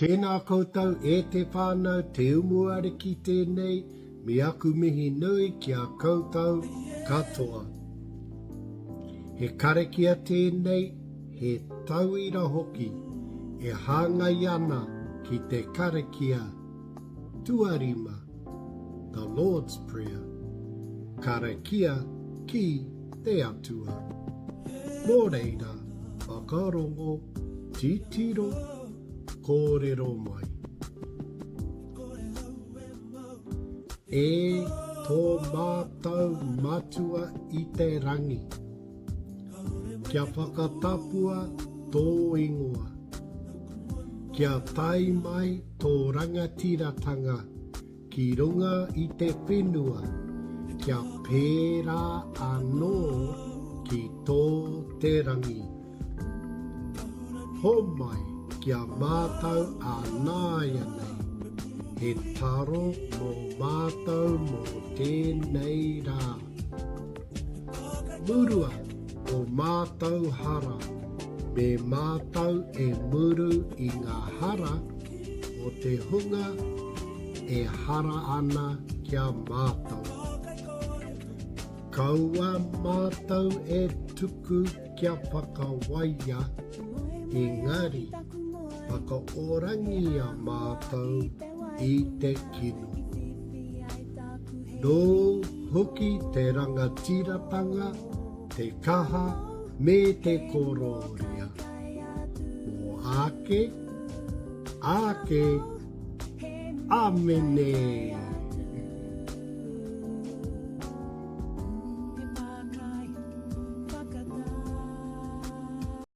Tēnā koutou e te whānau Te Umuariki tēnei me aku mihi nui ki a koutou katoa. He karakia tēnei, he tauira hoki e hāngai ana ki te karakia tuarima, The Lord's Prayer, karakia ki te Atua. Nō reira, whakarongo, titiro, kōrero mai. E tō mātou Matua i te rangi, kia whakatapua tō ingoa. Kia tae mai tō rangatiratanga ki runga i te whenua, kia pērā anō ki tō te rangi. Homai ki a mātou ā nāianei, he taro mō mātou mō tēnei rā. Murua ō mātou hara, me mātou e muru i ngā hara o te hunga e hara ana ki a mātou. Kaua mātou e tuku kia whakawaia, engari whakaorangia mātou i te kino. Nōu hoki te rangatiratanga, te kaha me te korōria, mō āke, āke, āmene!